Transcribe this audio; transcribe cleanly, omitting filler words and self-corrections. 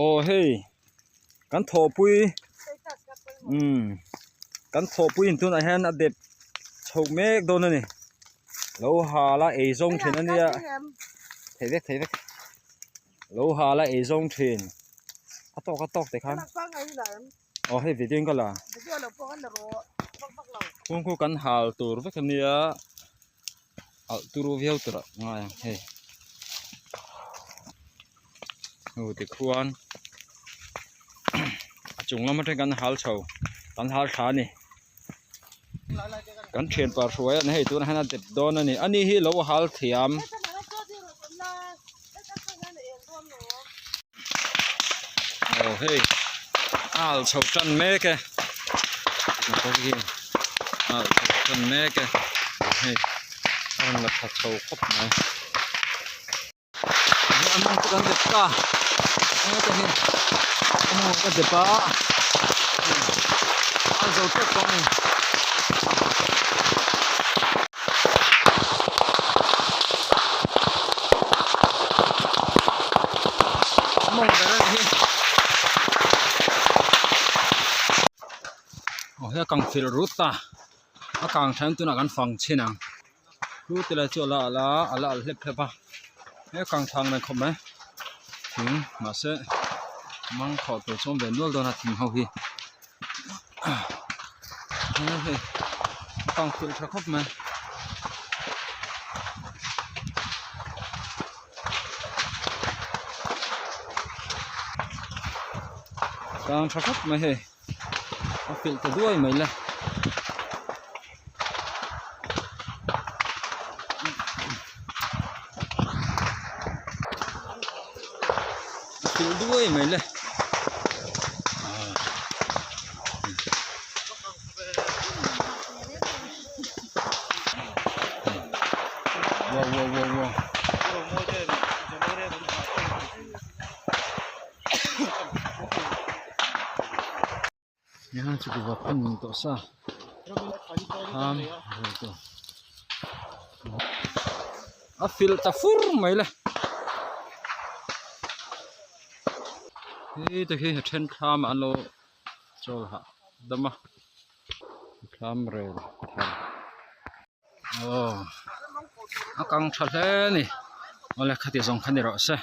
Aw hei kan thawhpui umm kan thawhpui in tunah hian a dep chho mek dawn a ni lo hal a ei zawng thin a nia thei vek thei vek lo hal a ei zawng thin a tawk a tawk tikhan aw hei video in ka la kungkhu kan hal tur vek a nia. Alh turu viau tur ah ngai ang hei hnu tikhuan a chung lam atang kan hal chho kan hal thla a ni kan thian pa hruai a ni hei tunah hian a dep dawn a ni ani hi lo hal thiam. Aw hei a alh chho tan mek e motor hi a alh chho tan mek e hei a rawn la tha chho khawp mai hei a mawng chu kan dep ta heta hi a mawng ka dep a a zo tawp tawh a ni. Mawng ber a ni hi aw he a kang filh rut ta a kang tha in tunah kan fang chhin ang chu ti lai chu a la alh a a la alh hlep hlep a he kang tha ang reng khawp mai thing mahse mang thawh tur chu a awm ve nual dawn a thing ho hi. Hei kang filh tha khawp mai kang tha khawp mai hei a filh ta duai mai le. A filh duai mai le. Wow wow wow wow. Heng chu kuhva phun tawh sa khan a filh ta fur mai le hei te khi a then thlam ah an lo chawl hah dam a thlam rel thar aw a kang tha hle a ni awle khati zawng kha ni rawh se.